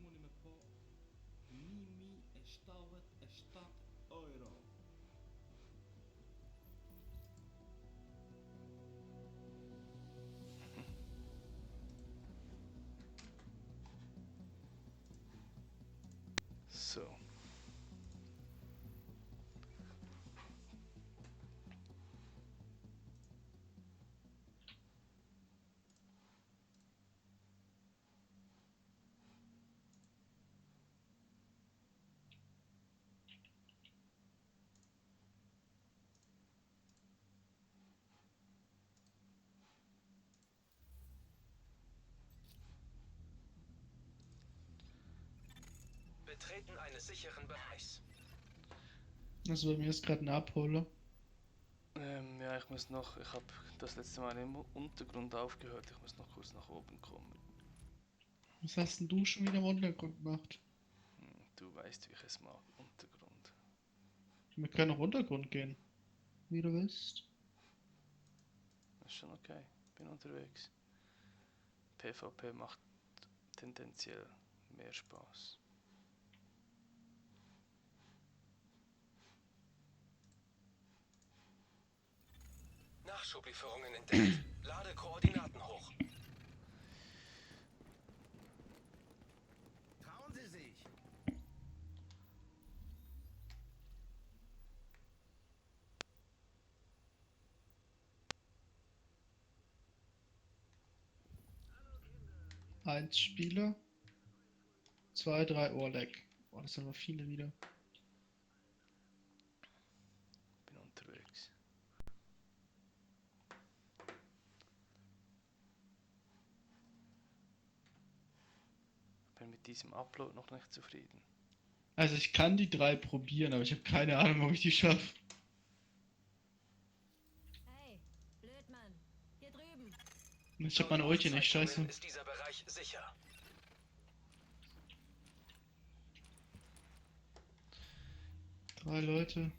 Simone me po Mimi e shtavet e 7 euro. So. Betreten eines sicheren Bereichs. Also bei mir ist gerade ein Abholer. Ja, ich habe das letzte Mal im Untergrund aufgehört. Ich muss noch kurz nach oben kommen. Was hast denn du schon wieder im Untergrund gemacht? Du weißt, wie ich es mag. Untergrund. Wir können auch Untergrund gehen. Wie du willst. Das ist schon okay. Bin unterwegs. PvP macht tendenziell mehr Spaß. Nachschublieferungen entdeckt. Lade Koordinaten hoch. Trauen Sie sich! Eins Spieler. 2, 3 Ohrleck. Boah, das sind aber viele wieder. Bin unterwegs. Bin mit diesem Upload noch nicht zufrieden. Also ich kann die 3 probieren, aber ich habe keine Ahnung, ob ich die schaffe. Hey, Blödmann, hier drüben. Ich hab meine Ulti nicht, scheiße. Ist dieser Bereich sicher. 3 Leute.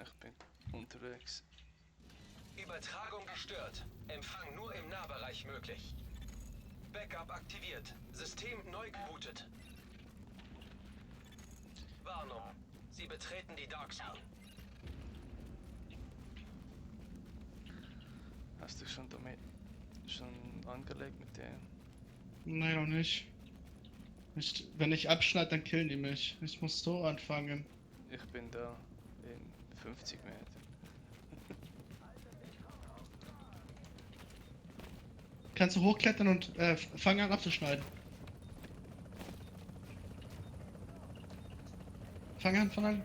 Ich bin unterwegs. Übertragung gestört. Empfang nur im Nahbereich möglich. Backup aktiviert. System neu gebootet. Warnung. Sie betreten die Dark Zone. Hast du schon angelegt mit denen? Nee, noch nicht. Wenn ich abschneide, dann killen die mich. Ich muss so anfangen. Ich bin da in 50 Meter. Kannst du hochklettern und fangen an abzuschneiden. Fang an, fang an.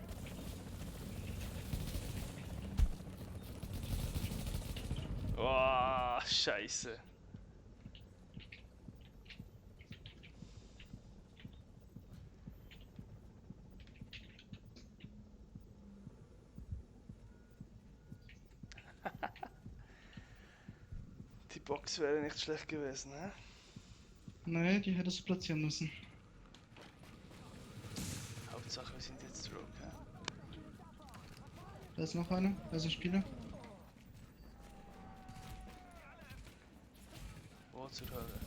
Oh, scheiße. Die Box wäre nicht schlecht gewesen, ne? Nee, die hättest du platzieren müssen. Hauptsache wir sind jetzt Rogue, ja? Da ist noch einer, da ist ein Spieler. Wo zur Hölle?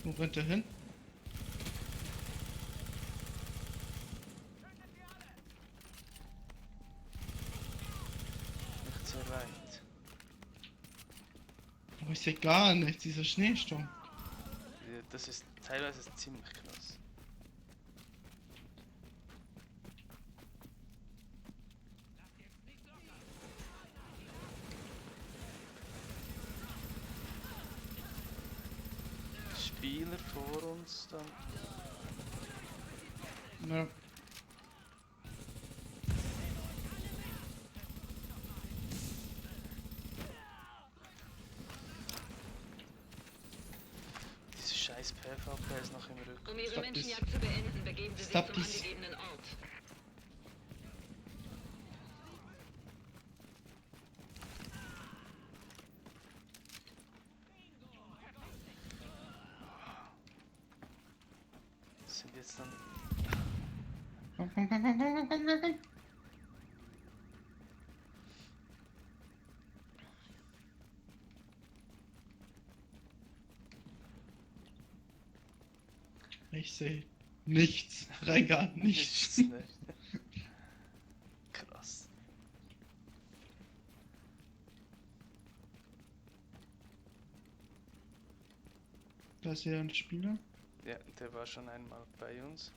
Wo rennt der hin? Nicht sehr weit. Aber ich sehe gar nichts, dieser Schneesturm. Ja, das ist teilweise ziemlich krass. Spieler vor uns dann. Ja. Diese scheiß PvP ist noch im Rücken. Um Ihre Stop Menschenjagd zu beenden, begeben Sie sich Stop zum this. angegebenen Ort. sind jetzt dann. Komm, komm, komm, komm, komm, komm, komm, komm, komm. Ich sehe nichts. Rein gar nichts. Nicht. Krass. Da ist hier ein Spieler. Ja, der war schon einmal bei uns.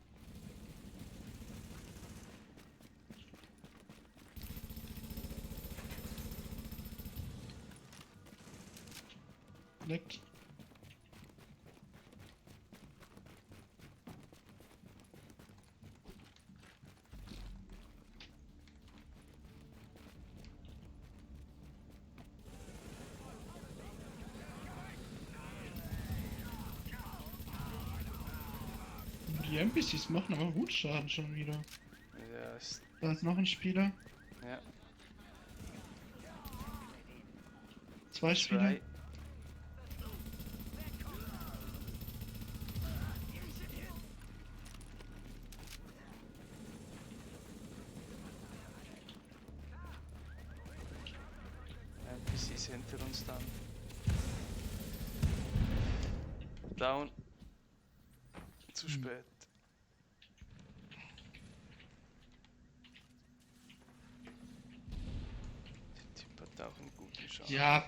Leckt. Die NPCs machen aber gut Schaden schon wieder. Ja, ist. Da ist noch ein Spieler. Ja, 2 Spieler. 2. NPCs hinter uns dann. Down. Zu spät. Der Typ hat auch einen guten Schaden. Ja.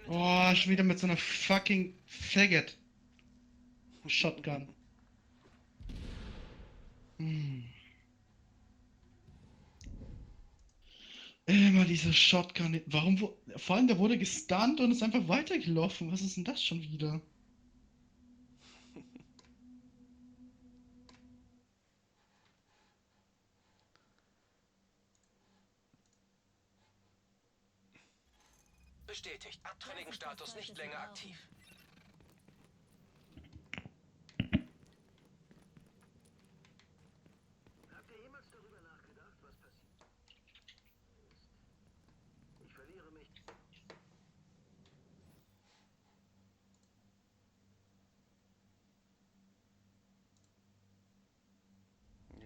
Oh, schon wieder mit so einer fucking Faggot. Shotgun. Hm. Immer diese Shotgun. Warum? Vor allem, der wurde gestunt und ist einfach weitergelaufen. Was ist denn das schon wieder? Bestätigt. Trainingsstatus nicht länger aktiv. Habt ihr jemals darüber nachgedacht, was passiert ist? Ich verliere mich.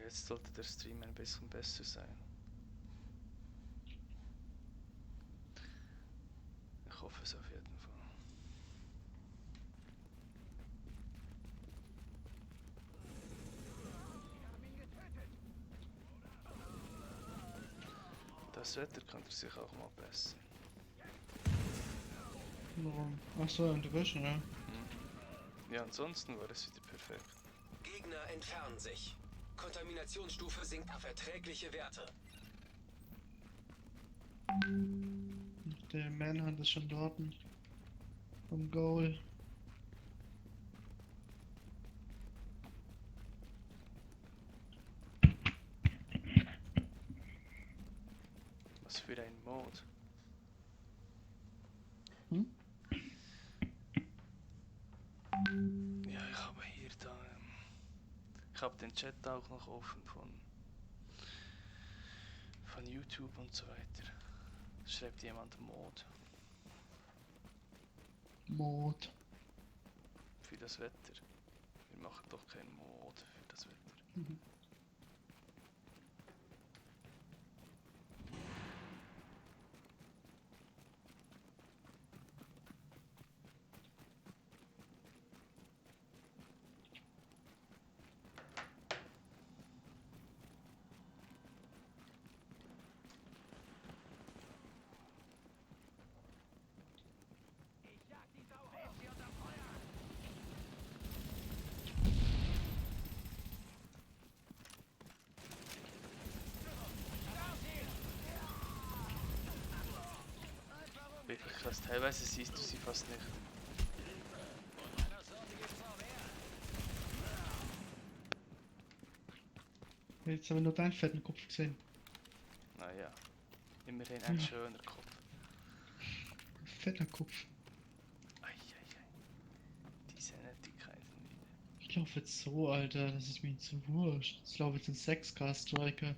Jetzt sollte der Stream ein bisschen besser sein. Ich hoffe es auf jeden Fall. Das Wetter könnte sich auch mal bessern. Warum? Achso, Integration, ja. Ja, ansonsten war es wieder perfekt. Gegner entfernen sich. Kontaminationsstufe sinkt auf erträgliche Werte. Der Manhunt ist schon dort. Vom Goal. Was für ein Mod. Hm? Ja, ich habe hier da. Ich habe den Chat auch noch offen von YouTube und so weiter. Schreibt jemand Mod Mod. für das Wetter. Wir machen doch keinen Mod für das Wetter. Mhm. Wirklich krass, teilweise siehst du sie fast nicht. Jetzt haben wir nur deinen fetten Kopf gesehen. Naja, immerhin ein Ja. schöner Kopf. Fetter Kopf. Eieiei. Diese Nettigkeiten wieder. Ich laufe jetzt so, Alter. Das ist mir zu wurscht. Ich laufe jetzt in 6K Striker.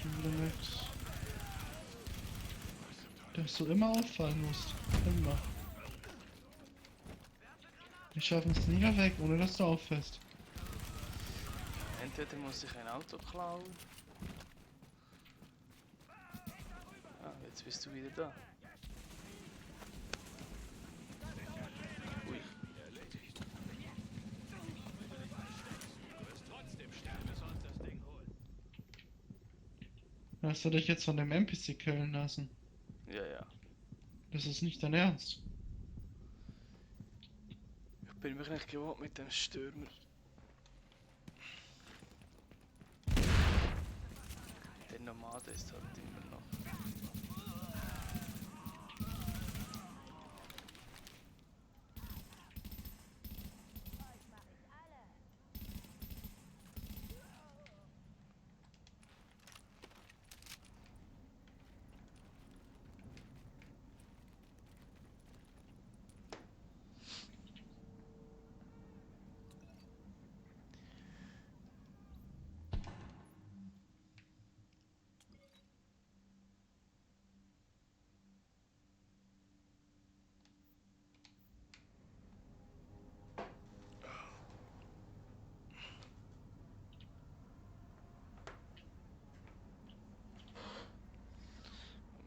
Schon wieder nix. Dass du immer auffallen musst. Immer. Wir schaffen es nie mehr weg, ohne dass du auffällst. Entweder muss ich ein Auto klauen. Ah, jetzt bist du wieder da. Ui. Hast du dich jetzt von dem NPC killen lassen? Ja, ja. Das ist nicht dein Ernst. Ich bin mich nicht gewohnt mit dem Stürmer. Der Nomade ist halt immer noch.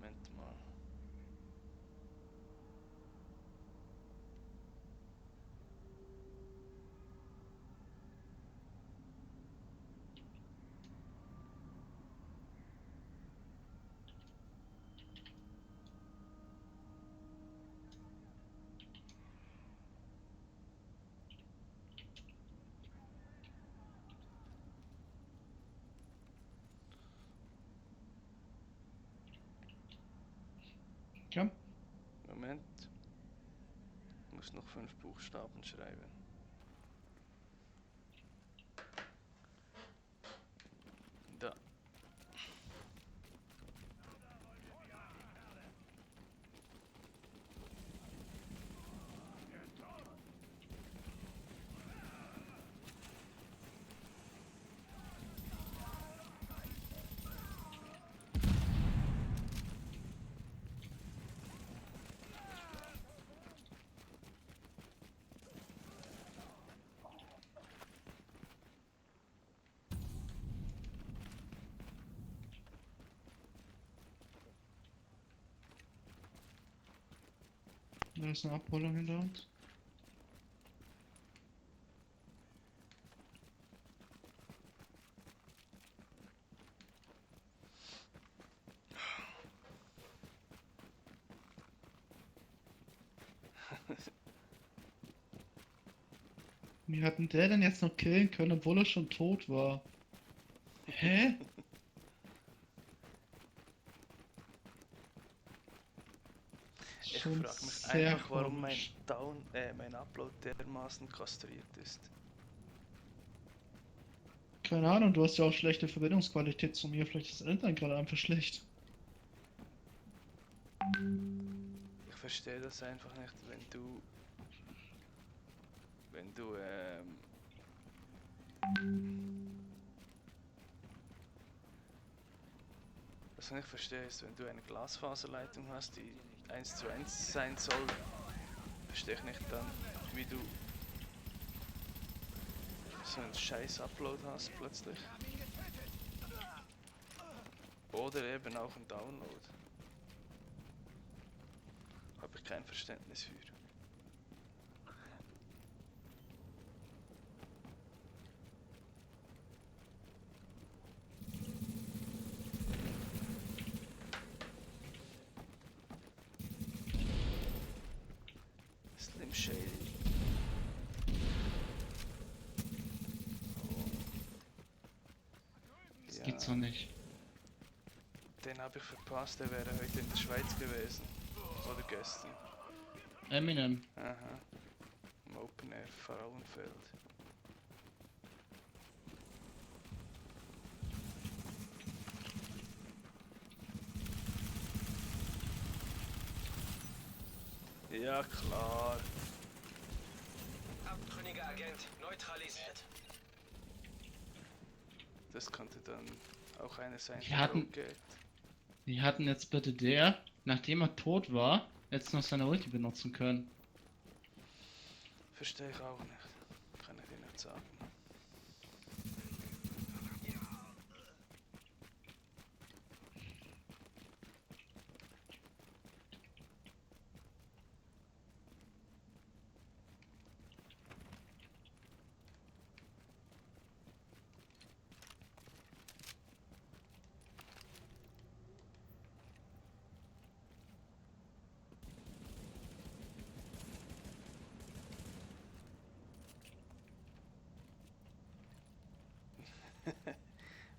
Moment mal. Ja? Moment. Ich muss noch 5 Buchstaben schreiben. Da. Da ist eine Abholung hinter uns. Wie hat denn der denn jetzt noch killen können, obwohl er schon tot war? Hä? Ich Schon frage mich sehr einfach, warum mein komisch. mein Upload dermaßen kastriert ist. Keine Ahnung, du hast ja auch schlechte Verbindungsqualität zu mir. Vielleicht ist das Internet gerade einfach schlecht. Ich verstehe das einfach nicht, wenn du was ich nicht verstehe ist, wenn du eine Glasfaserleitung hast, die 1:1 sein soll, verstehe ich nicht dann, wie du so einen scheiß Upload hast plötzlich. Oder eben auch ein Download. Habe ich kein Verständnis für. Slim Shady. Das Ja, gibt's doch nicht. den habe ich verpasst, der wäre heute in der Schweiz gewesen. Oder gestern. Eminem. Aha. Im Open Air Frauenfeld. Ja klar. Abtrünniger Agent neutralisiert. Das könnte dann auch einer sein, Die der hatten- Rogue geht. Die hatten jetzt bitte der, nachdem er tot war, jetzt noch seine Ulti benutzen können. Verstehe ich auch nicht. Kann ich dir nicht sagen.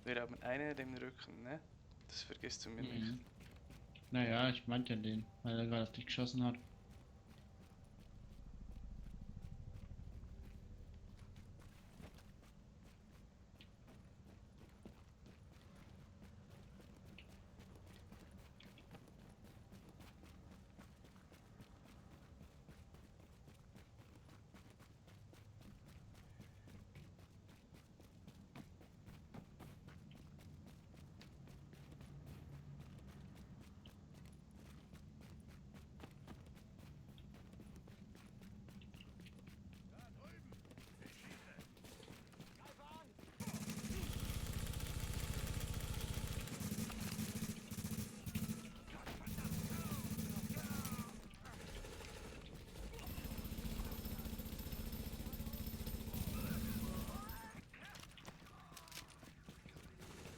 Wir haben einen im Rücken, ne? Das vergisst du mir nicht. Mhm. Naja, ich meinte ja den, weil er gerade auf dich geschossen hat.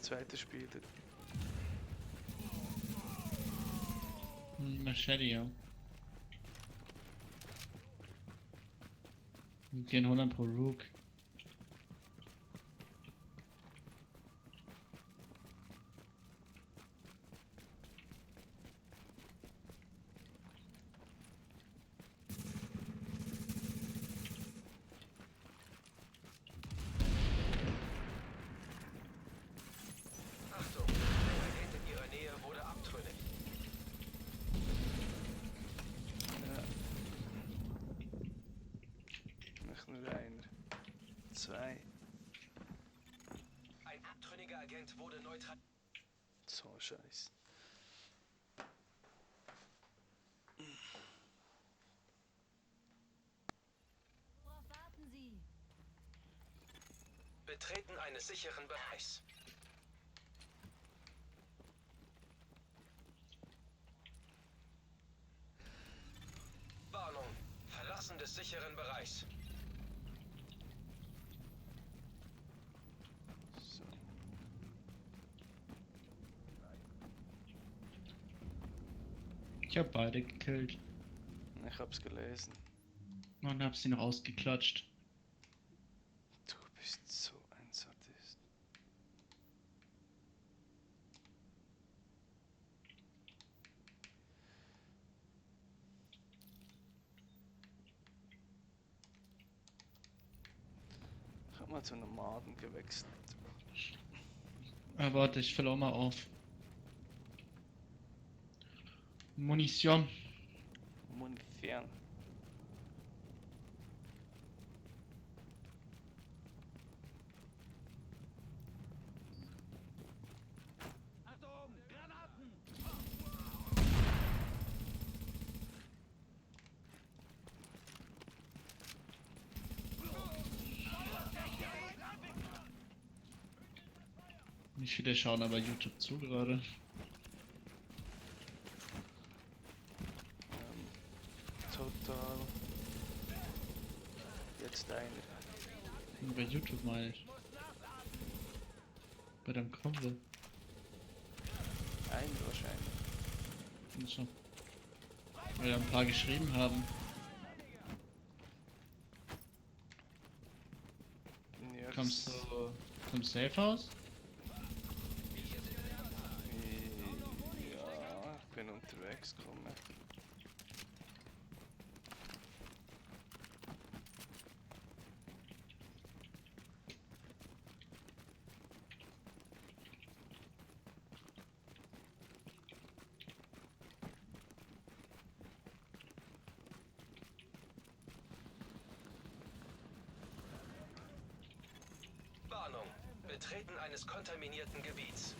Zweiter Spieler. Machete, ja. Wir gehen 100 pro Rook. Achtung, ein Agent in ihrer Nähe wurde abtrünnig. Ja. Nicht nur einer. Zwei. Ein abtrünniger Agent wurde neutral. So scheiße. Worauf warten Sie? Betreten eines sicheren Bereichs. Warnung, Verlassen des sicheren Bereichs. So. Ich hab beide gekillt Ich hab's gelesen. und hab sie noch ausgeklatscht. Du bist so ein Sadist. Ich hab mal zu einem Maden gewechselt. Warte, ich fülle auch mal auf. Munition. Munition. Nicht viele schauen aber YouTube zu gerade. Total. Jetzt einer. Bei YouTube meine ich. Bei deinem Kumpel. Einer wahrscheinlich. Und so. Weil ja ein paar geschrieben haben. Ja, Kommst das- du zum Safe House? Ja, ich bin unterwegs gekommen. Warnung, Betreten eines kontaminierten Gebiets.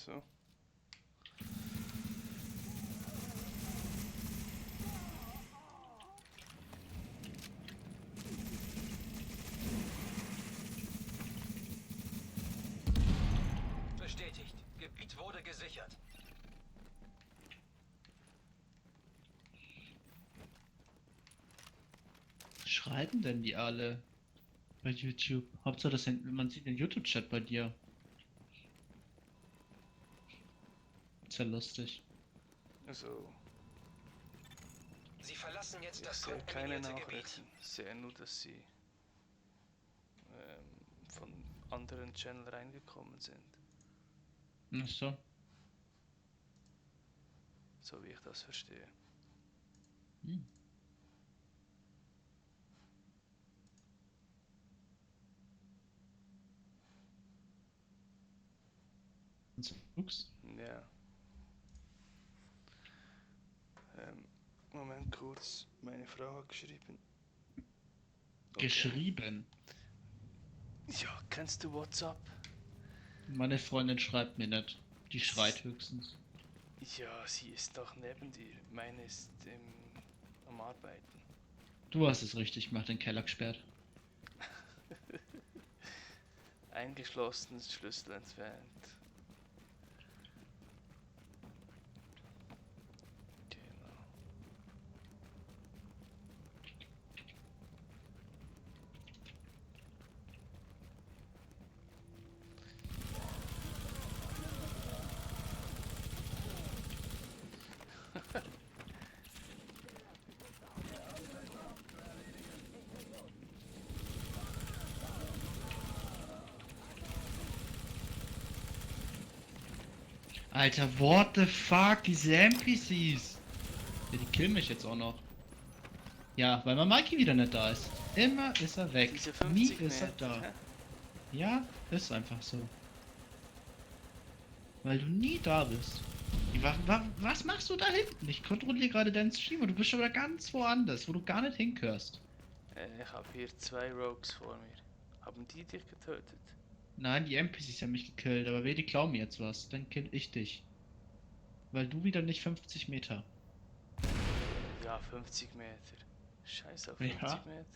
So. Bestätigt. Gebiet wurde gesichert. Was schreiben denn die alle bei YouTube? Hauptsache, man sieht den YouTube-Chat bei dir. Ist ja lustig. Also, Sie verlassen jetzt ich das sehe keine kontaminierte Gebiet. Nachrichten. Ich sehe nur, dass sie von anderen Channel reingekommen sind. Ach so. So wie ich das verstehe. Hm. Ups. Ja. Moment kurz. Meine Frau hat geschrieben. Okay. Geschrieben. Ja, kennst du WhatsApp? Meine Freundin schreibt mir nicht. Die schreit höchstens. Ja, sie ist doch neben dir. Meine ist am Arbeiten. Du hast es richtig gemacht, den Keller gesperrt. Eingeschlossen, Schlüssel entfernt. Genau. Alter, what the fuck, diese NPCs. Ja, die killen mich jetzt auch noch. Ja, weil mein Mikey wieder nicht da ist. Immer ist er weg. Diese Nie 50 ist er Meter, da. hä? Ja, ist einfach so. Weil du nie da bist. Was machst du da hinten? Ich kontrolliere gerade deinen Stream und du bist schon wieder ganz woanders, wo du gar nicht hinkörst. Ich habe hier 2 Rogues vor mir. Haben die dich getötet? Nein, die NPCs haben mich gekillt, aber die klauen mir jetzt was, dann kill ich dich. Weil du wieder nicht 50 Meter. Ja, 50 Meter. Scheiß auf Ja. 50 Meter.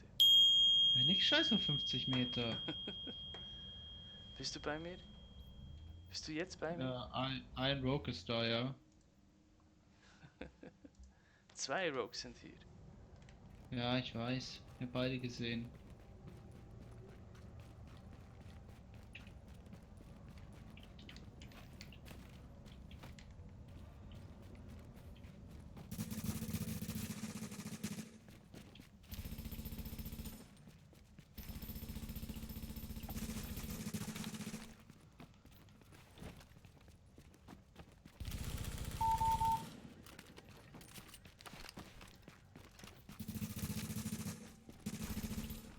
Wenn ich scheiß auf 50 Meter. Bist du bei mir? Bist du jetzt bei mir? Ja, ein Rogue ist da, ja. 2 Rogues sind hier. Ja, ich weiß. Ich hab beide gesehen.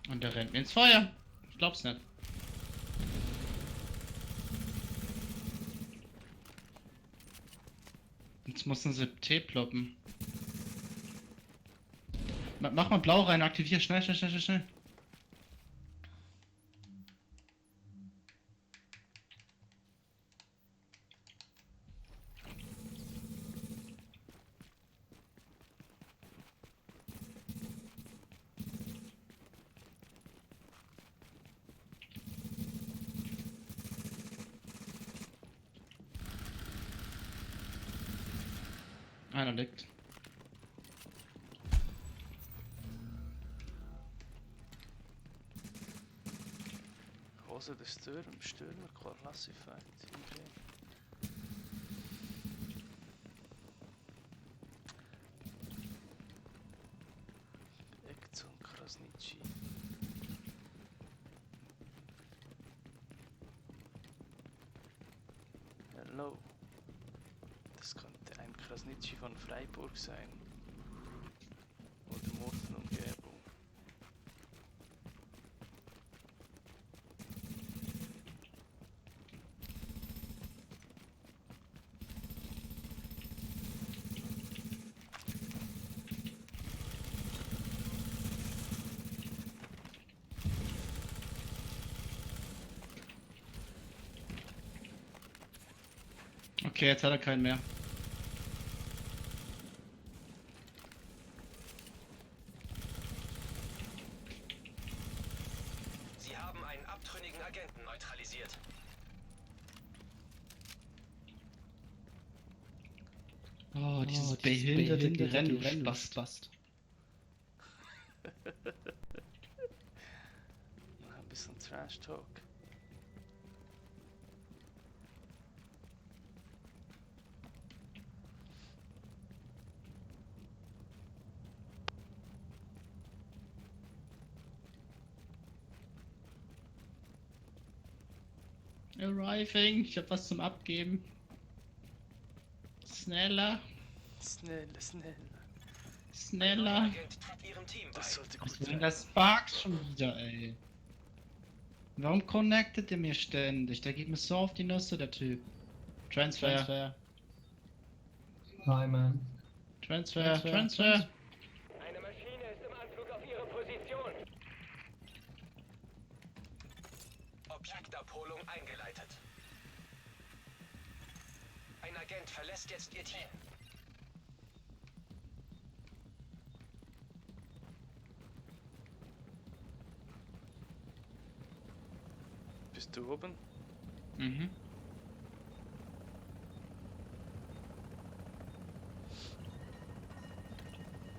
Und der rennt mir ins Feuer. Ich glaub's nicht. Jetzt mussten sie T ploppen. Mach mal blau rein, aktivier, schnell, schnell, schnell, schnell, schnell. Einer liegt. Cosa de Stürmer Classified. Ekton Krasnitschi. Hello. Das könnte ein Krasnitschi von Freiburg sein. Oder Murtenumgebung. Okay, jetzt hat er keinen mehr. Sie haben einen abtrünnigen Agenten neutralisiert. Oh, dieses behinderte Rennen-Spast. Noch ein bisschen Trash Talk. Arriving, ich hab was zum Abgeben. Schneller, Schnell. schneller. Agent tritt Ihrem Team bei. Das sollte Was gut ist denn sein. das Sparks schon wieder, ey? Warum connectet der mir ständig? Der geht mir so auf die Nüsse, der Typ. Transfer. Hi, man. Transfer. Eine Maschine ist im Anflug auf Ihre Position. Objektabholung eingeleitet. Ein Agent verlässt jetzt Ihr Team. Bist du oben? Mhm.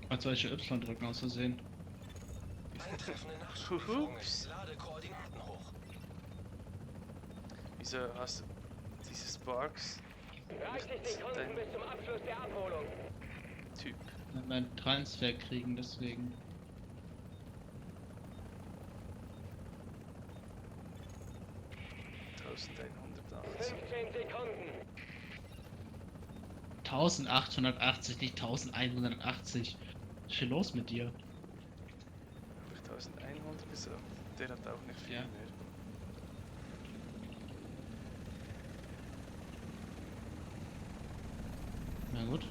Als soll ich Y drücken, aus Versehen. Eintreffende Nachschubieferungen. Ups. Lade Koordinaten hoch. Wieso hast du diese Sparks? 30 Sekunden Dein bis zum Abschluss der Abholung. Typ. Wenn wir einen Transfer kriegen, deswegen. $1180. 15 Sekunden. 1880, nicht 1180. Was ist hier los mit dir? Habe ich 1100 gesagt? Der hat auch nicht viel Ja. mehr. Na gut.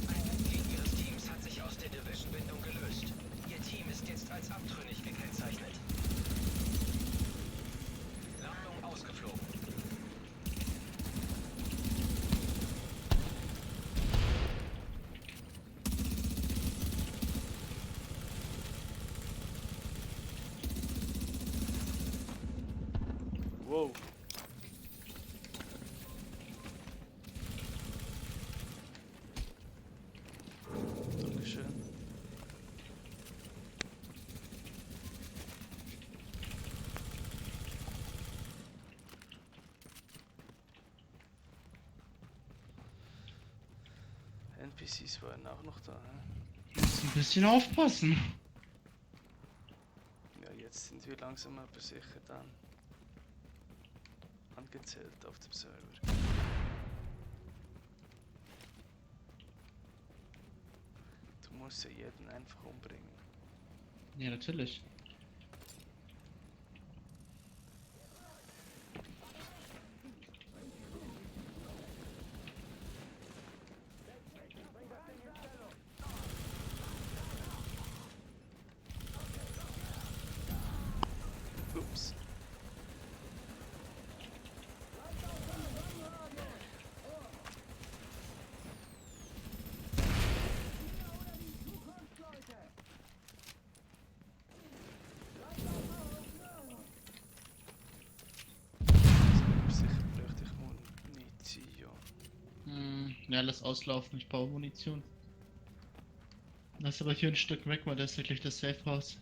Ein Mitglied Ihres Teams hat sich aus der Division-Bindung gelöst. Ihr Team ist jetzt als abtrünnig gekennzeichnet. Landung ausgeflogen. Wow. Dankeschön. NPCs waren auch noch da. Hä? Muss ein bisschen aufpassen. Ja, jetzt sind wir langsam aber sicher dann angezählt auf dem Server. Du musst ja jeden einfach umbringen. Ja, natürlich. Ja, lass auslaufen, ich brauche Munition. Lass aber hier ein Stück weg, weil das ist wirklich das Safe House.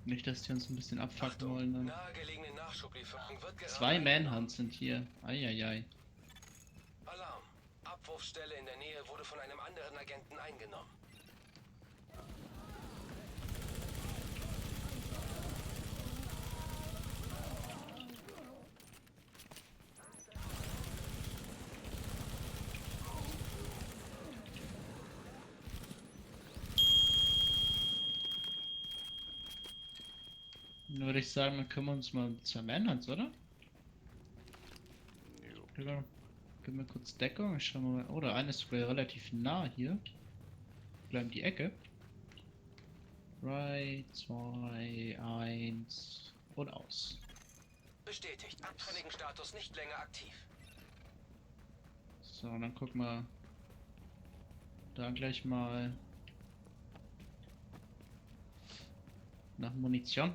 Nicht, dass die uns ein bisschen abfucken wollen dann. Nahegelegene Nachschublieferung wird gerade 2 eingenommen. Manhunts sind hier. Eieiei. Alarm. Abwurfstelle in der Nähe wurde von einem anderen Agenten eingenommen. Dann würde ich sagen, dann kümmern wir uns mal um 2 Manhunts, oder? Jo. Ja. Gib mir kurz Deckung. Ich schau mal. Oh, der eine ist sogar relativ nah hier. Bleiben die Ecke. 3, 2, 1 und aus. Bestätigt. Abtrünnigen Status nicht länger aktiv. So, und dann guck mal. Da gleich mal nach Munition.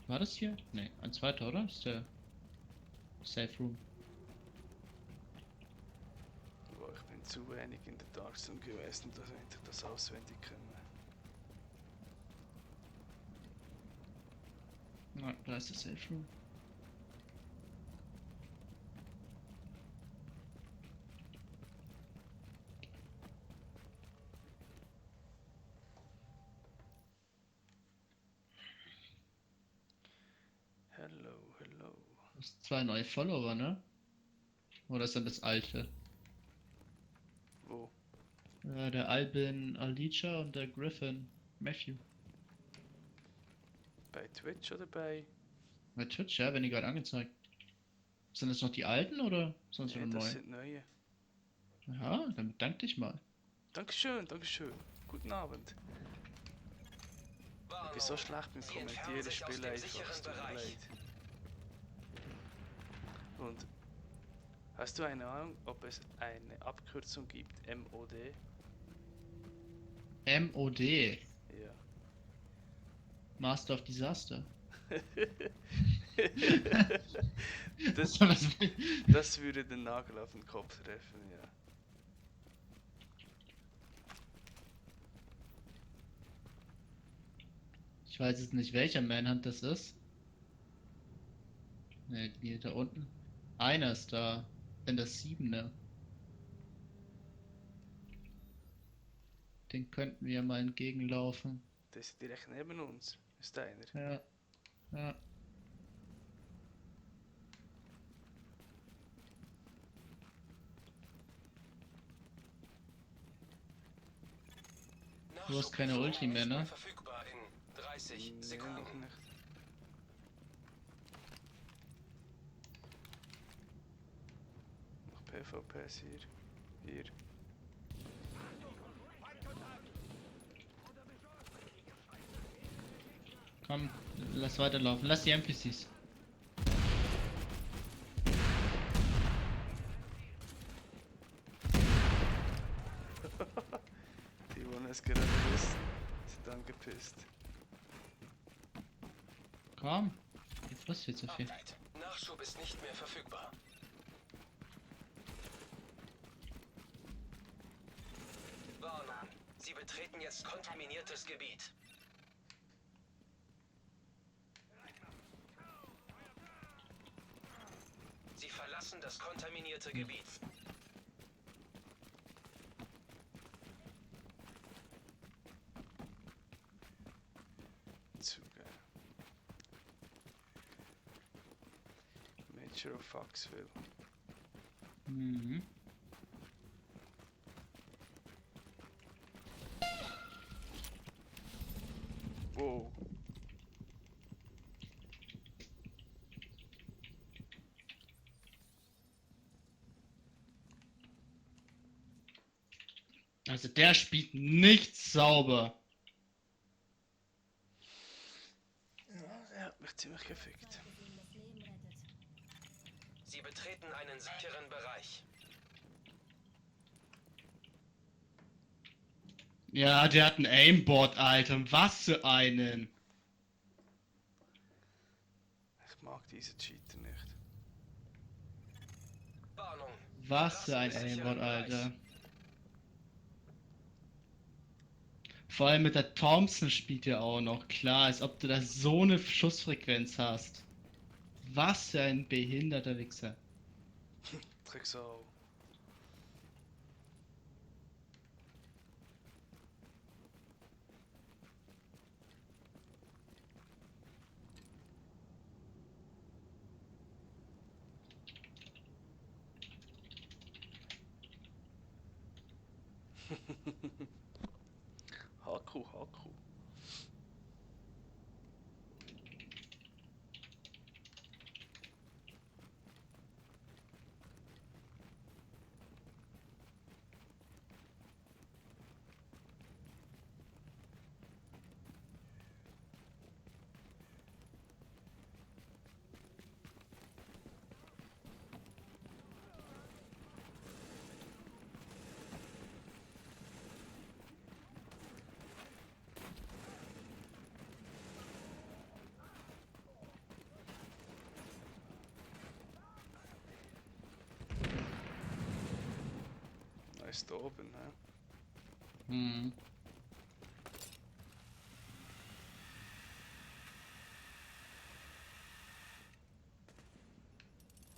War das hier? Ne, ein zweiter, oder? Ist der Safe Room. Boah, ich bin zu wenig in der Dark Zone gewesen, dass ich das auswendig kenne. Na, da ist der Safe Room. Hello, hello. Das sind 2 neue Follower, ne? Oder ist das das alte? Wo? Der Albin Alicia und der Griffin Matthew. Bei Twitch oder bei... Bei Twitch, ja, werden die gerade angezeigt. Sind das noch die alten oder sind das Nee, wieder das neu? sind neue. Ja, dann bedank dich mal. Dankeschön, Dankeschön. Guten Abend. Ich bin so schlecht beim Sie entfernen Kommentieren, sich aus Spiel dem einfach, sicheren es tut mir Bereich. leid. Und hast du eine Ahnung, ob es eine Abkürzung gibt, MOD? MOD, Ja. Master of Disaster. das, Was- das würde den Nagel auf den Kopf treffen, ja. Ich weiß jetzt nicht, welcher Manhunt das ist. Ne, die da unten. Einer ist da. Denn das 7. Den könnten wir mal entgegenlaufen. Der ist direkt neben uns. Ist einer. Ja. Ja. Du hast keine Ulti mehr, ne? Verfügbar in 30 Nee, Sekunden. noch nicht. Noch PvPs hier. Hier. Komm, lass weiterlaufen. Lass die NPCs. Die wollen es gerade wissen. Sind angepisst. Komm. Ihr frisst viel zu viel. Update. Nachschub ist nicht mehr verfügbar. Warnung. Sie betreten jetzt kontaminiertes Gebiet. Sie verlassen das kontaminierte Gebiet. Zu geil. Major of Foxville. Mhm. Wow. Also der spielt nicht sauber. Ja, der hat mich ziemlich gefickt. Das Leben rettet. Sie betreten einen sicheren Bereich. Ja, der hat ein Aimbot, Alter. Was für einen. Ich mag diese Cheater nicht. Warnung. Was für ein Verlassen des Aimbot, sicheren Bereichs. Alter. Vor allem mit der Thompson spielt er auch noch. Klar, als ob du da so eine Schussfrequenz hast. Was für ein behinderter Wichser. Drecksau. Haku, Haku. Er ist da oben, ne? Hm.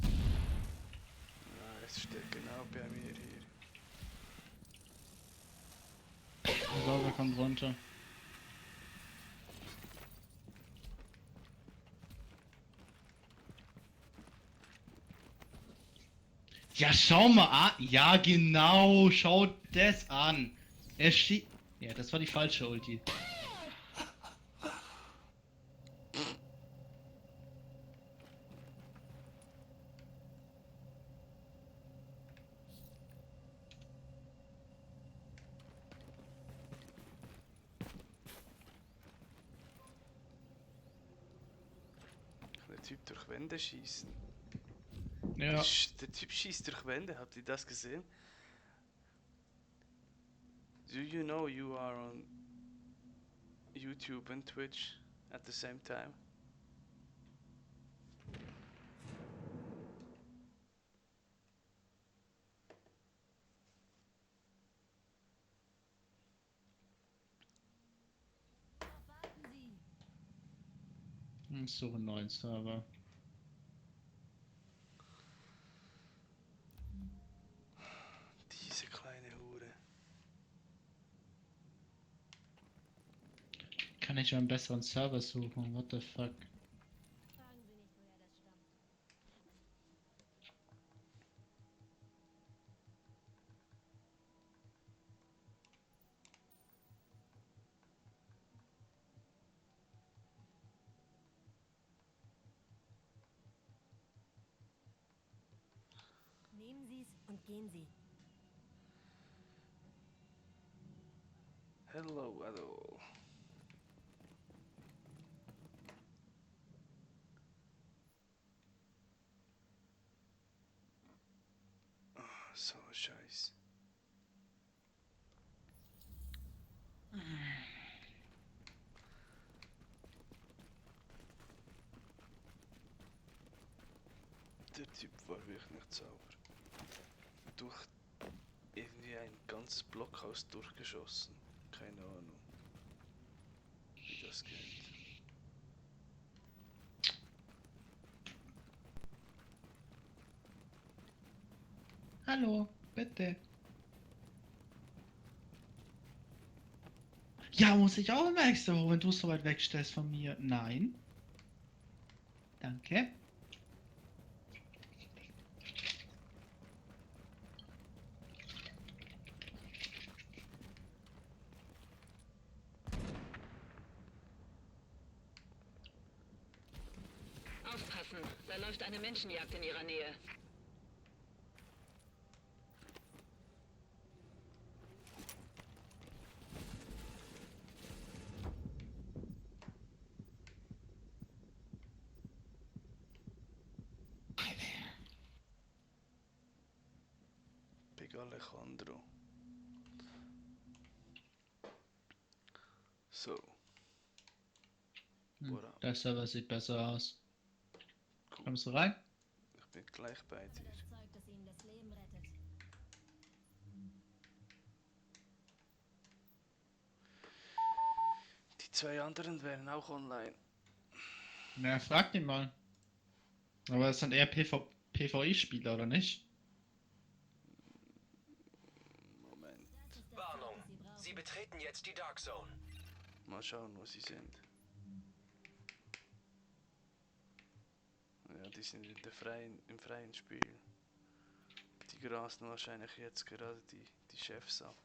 Ja, es steht genau bei mir hier. Sauber kommt runter. Ja, schau mal an. Ja, genau. Schau das an. Er schießt. Ja, das war die falsche Ulti. Kann der Typ durch Wände schießen? Ja. Der Typ schießt durch Wände, habt ihr das gesehen? Do you know you are on YouTube and Twitch at the same time? Worauf warten Sie? Ich suche einen neuen Server. Diese kleine Hure. Kann ich einen besseren Server suchen? What the fuck? Fragen Sie nicht, woher das stammt. Nehmen Sie es und gehen Sie. Hello, hello. Oh, so scheiße. Der Typ war wirklich nicht sauber. Durch irgendwie ein ganzes Blockhaus durchgeschossen. Keine Ahnung, wie das geht. Hallo, bitte. Ja, muss ich auch immer extra hoch, wenn du so weit wegstellst von mir? Nein. Danke. Aufpassen, da läuft eine Menschenjagd in ihrer Nähe. Big Alejandro. So, Hm, Oder? der Server sieht besser aus. cool. Kommst du rein? Ich bin gleich bei Das dir. Zeug, das ihnen das Leben rettet. Die zwei anderen wären auch online. Na, frag den mal. Aber es sind eher PvE-Spieler, oder nicht? Moment, Das ist das Warnung. Zeug, das sie brauchen. Sie betreten jetzt die Dark Zone. mal schauen, wo sie sind. Ja, die sind im freien Spiel. Die grasen wahrscheinlich jetzt gerade die Chefs ab.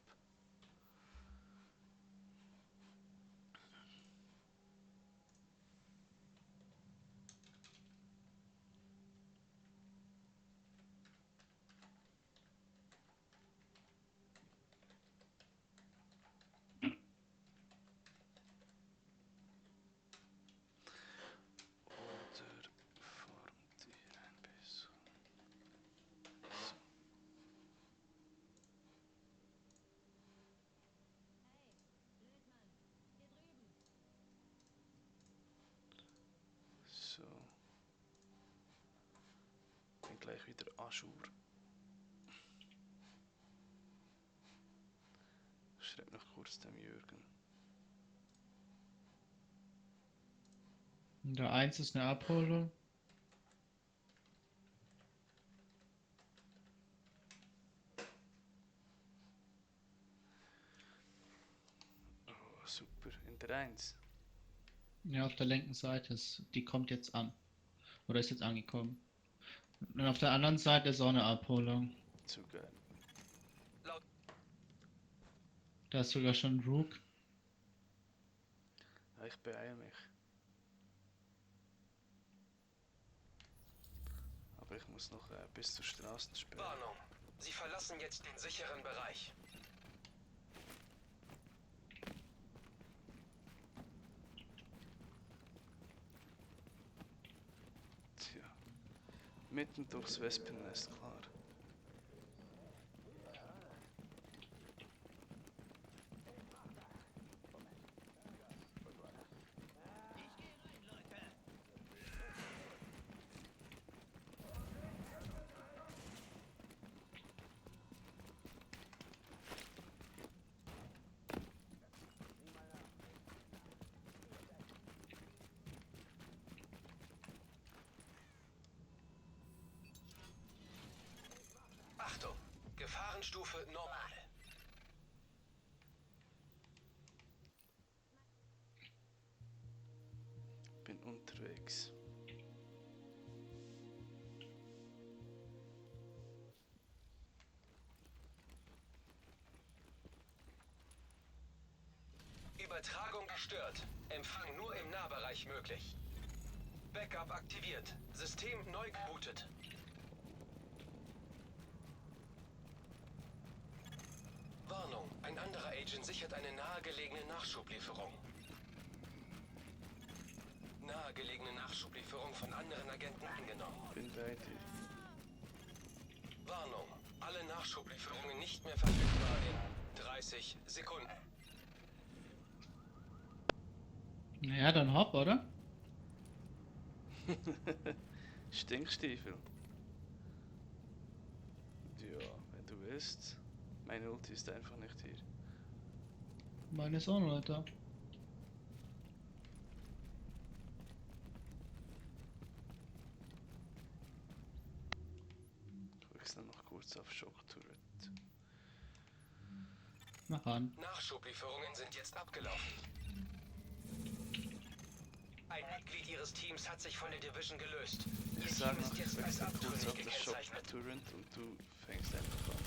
Oder formt ihr ein bisschen. Hey, Blödmann, hier drüben. So. Bin gleich wieder Ajour. Schreib noch kurz dem Jürgen. Und der 1 ist eine Abholung. Oh, super. In der 1. Ja, auf der linken Seite. Die kommt jetzt an. Oder ist jetzt angekommen. Und auf der anderen Seite ist auch eine Abholung. Zu geil. Da ist sogar schon Rook. Ja, ich beeile mich. Aber ich muss noch bis zur Straßensperre. Warnung. Sie verlassen jetzt den sicheren Bereich. Tja. Mitten durchs Wespennest, klar. Achtung. Gefahrenstufe normal. Bin unterwegs. Übertragung gestört. Empfang nur im Nahbereich möglich. Backup aktiviert. System neu gebootet. Warnung. Ein anderer Agent sichert eine nahegelegene Nachschublieferung. Nahegelegene Nachschublieferung von anderen Agenten angenommen. Bin bei dir. Warnung. Alle Nachschublieferungen nicht mehr verfügbar in 30 Sekunden. Naja, dann hopp, oder? Stinkstiefel. Ja, wenn du willst. Meine Ulti ist einfach nicht hier. Meine ist auch noch nicht da. Ich wechsle noch kurz auf Shock Turret. Mach an. Nachschublieferungen sind jetzt abgelaufen. Ein Mitglied Ihres Teams hat sich von der Division gelöst. Ihr Ich sag Team noch, ist ich jetzt als wechsle kurz abtrünnig auf das Shock gekennzeichnet. Turret und du fängst einfach an.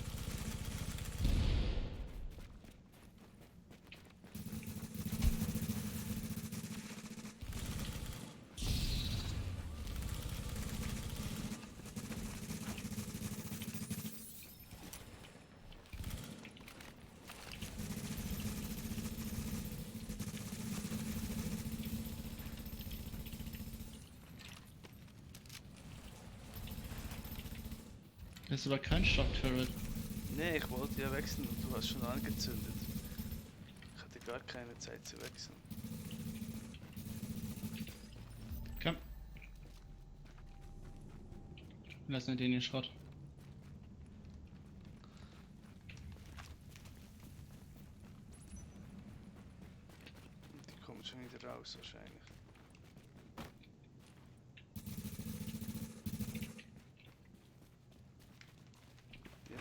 Das ist aber kein Shock-Turret. Nee, ich wollte ja wechseln und du hast schon angezündet. Ich hatte gar keine Zeit zu wechseln. Komm. Lass nicht den hier Schrott. Die kommen schon wieder raus wahrscheinlich. Ja.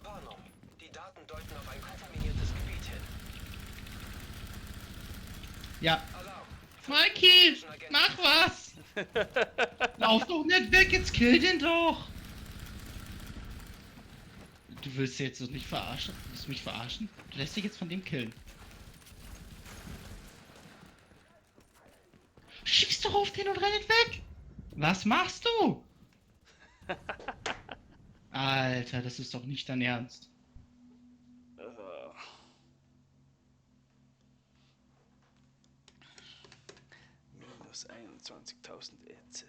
Warnung. Die Daten deuten auf ein kontaminiertes Gebiet hin. Ja. Alarm. Mikey, mach was! Lauf doch nicht weg, jetzt kill den doch! Du willst jetzt doch nicht verarschen? Willst du mich verarschen? Du lässt dich jetzt von dem killen. Schieß doch auf den und rennt weg! Was machst du? Alter, das ist doch nicht dein Ernst. Minus 21.000 EZ.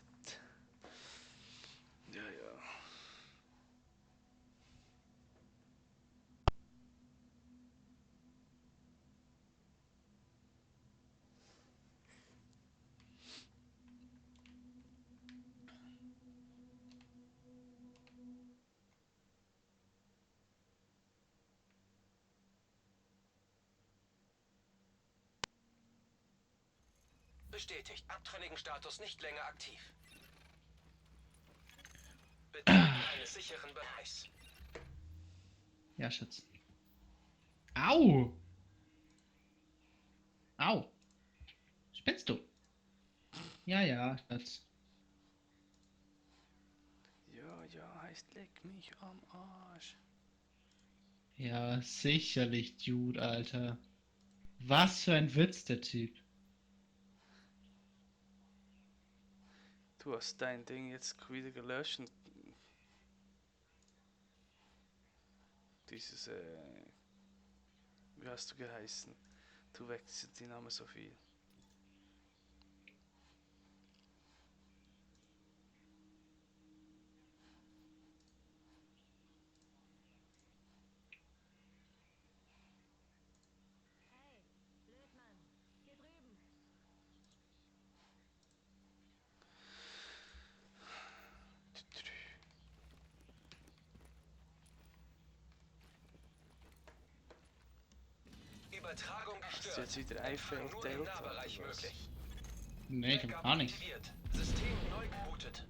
Ja, ja. Bestätigt. Abtrünnigen Status nicht länger aktiv. Betreten eines sicheren Bereichs. Ja, Schatz. Au! Au! Spinnst du? Ja, ja, Schatz. Ja, ja, heißt leck mich am Arsch. Ja, sicherlich, Dude, Alter. Was für ein Witz, der Typ. Du hast dein Ding jetzt wieder gelöscht und dieses, wie hast du geheißen? Du wechselst die Namen so viel. Hey, Blödmann. Hier drüben. Übertragung Ist gestört. jetzt wieder Eiffel Empfang nur Delta im Nahbereich oder was? möglich. Nee, ich hab Backup gar nichts. aktiviert. System neu gebootet.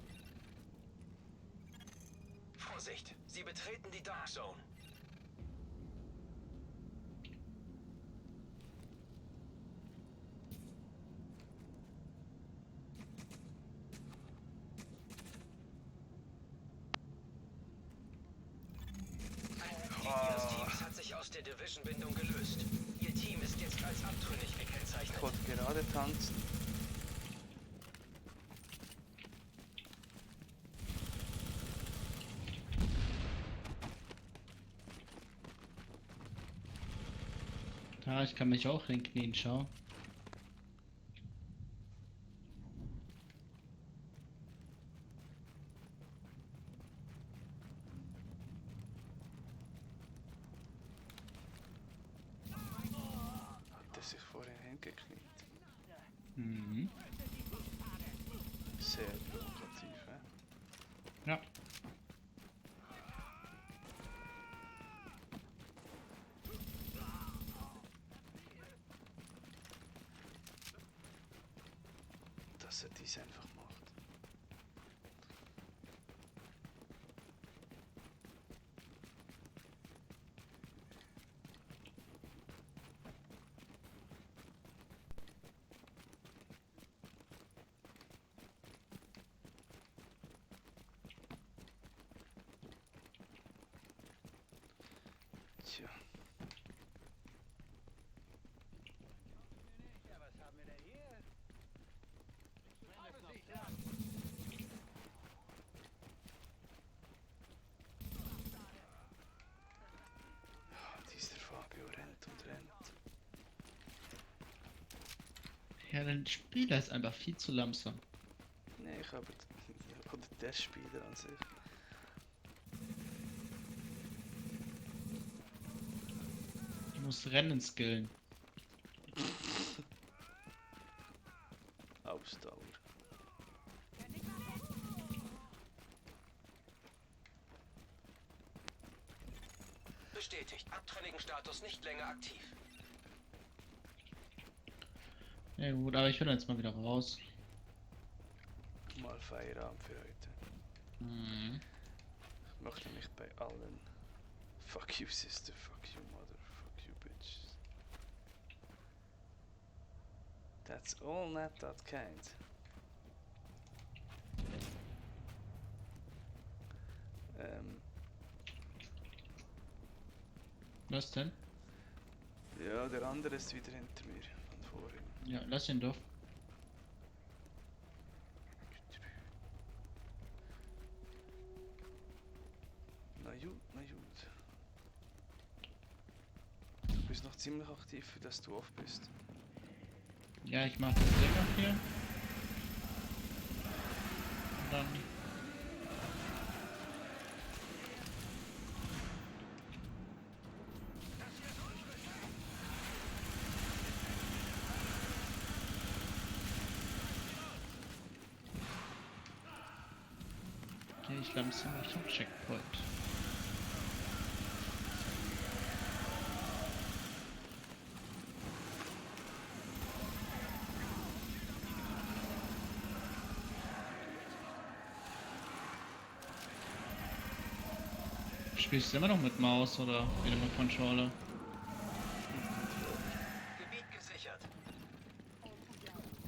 Vorsicht, Sie betreten die Dark Zone. Ein Mitglied Ihres Teams hat sich aus der Division-Bindung gelöst. Ihr Team ist jetzt als abtrünnig Ich gekennzeichnet. wollte gerade tanzen. Ja, ich kann mich auch hinknien, schau. Hat er sich vorhin hingekniet. Mhm. Sehr provokativ, hä? Ja. Dass er dies einfach macht. Tja. Ja, der Spieler ist einfach viel zu langsam. Nee, ich aber... Oder der Spieler an sich. Ich muss Rennen skillen. Ausdauer. Bestätigt. Abtrünnigen Status nicht länger aktiv. Ja gut, aber ich will jetzt mal wieder raus. Mal Feierabend für heute. Hm. Ich möchte nicht bei allen. Fuck you sister, fuck you mother, fuck you bitch. That's all not that kind. Was denn? Ja, der andere ist wieder hinter mir von vorhin. Ja, lass ihn doch. Na gut, na gut. Du bist noch ziemlich aktiv, für dass du off bist. Ja, ich mach das Ding noch hier. Und dann. Gehe ich langsam Richtung Checkpoint. Spielst du immer noch mit Maus oder wieder mit Controller? Gebiet gesichert.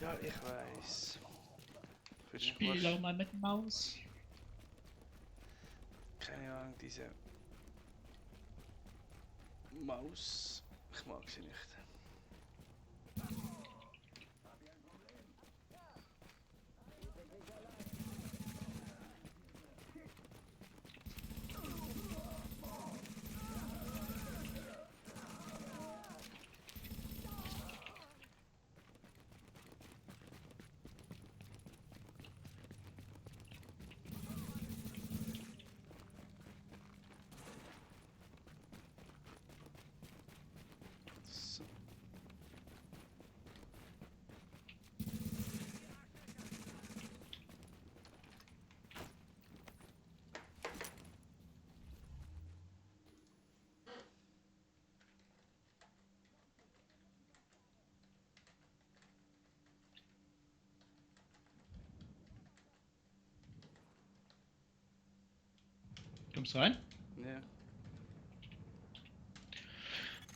Ja, ich weiß. Für dich Spiel war's- auch mal mit Maus. Keine Ahnung, diese Maus. Ich mag sie nicht. So. Kommst du rein? Ja.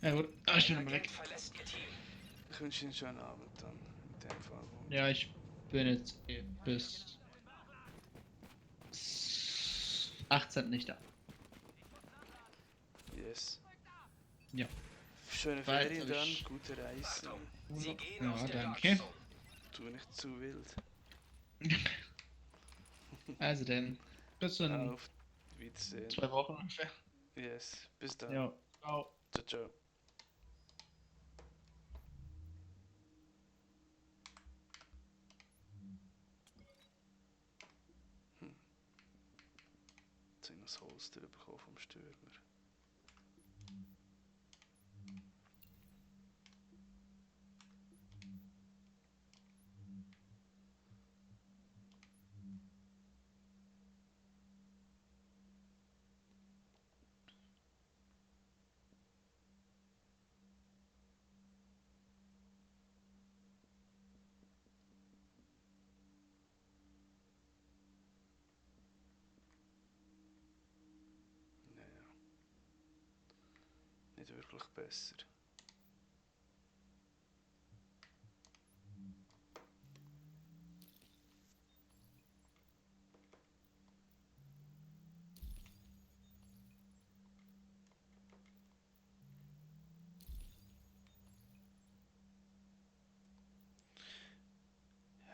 Ja gut, ich bin mal Agent weg. verlässt ihr Team. Ich wünsche Ihnen einen schönen Abend dann. In dem Fall. Ja, ich bin jetzt bis 18 nicht da. Yes. Ja. Schöne Bald Ferien hab dann, ich- gute Reise. Achtung, Sie gehen Ja, aus der danke. Dark Zone. Tu nicht zu wild. Also denn, bis in Auf Wiedersehen. 2 Wochen ungefähr. Yes. Bis dann. Ja. Ciao. Ciao, ciao. Jetzt habe ich noch das Holster bekommen vom Stürmer. Naja. Nicht wirklich besser.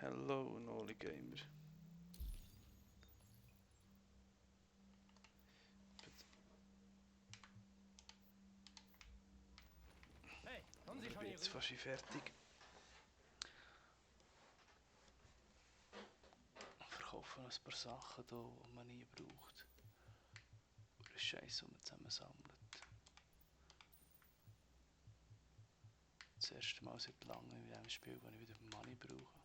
Hello, Noli Gamer. Ich bin jetzt fast fertig. noch ein paar Sachen da, die man nie braucht. Oder Scheiße, die man zusammensammelt. Das erste Mal seit langem in diesem Spiel, wo ich wieder Money brauche.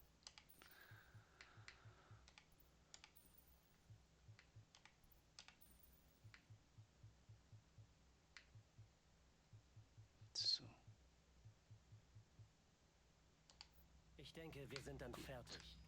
So. Ich denke, wir sind dann fertig.